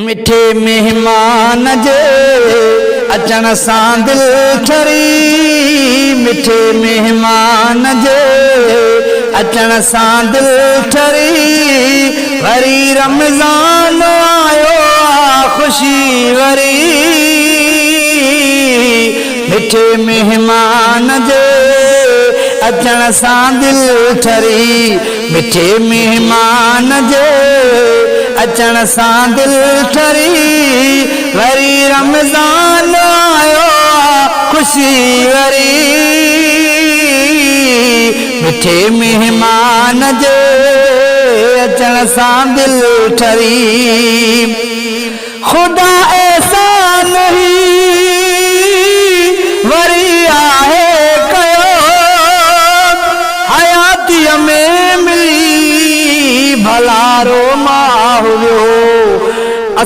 مٺي مهمان جي اچڻ سان دل ٺري، مٺي مهمان جي اچڻ سان دل ٺري، وري رمضان آيو آ خوشي وري، مٺي مهمان جي اچڻ سان دل ٺري، مٺي مهمان جي اچڻ سان دل ٺري، وري رمضان آيو آ خوشي وري، مٺي مهمان جي اچڻ سان دل ٺري. خدا احسان هي وري آهي ڪيو، حياتيء ۾ ملي ڀلارو ماهه ويو.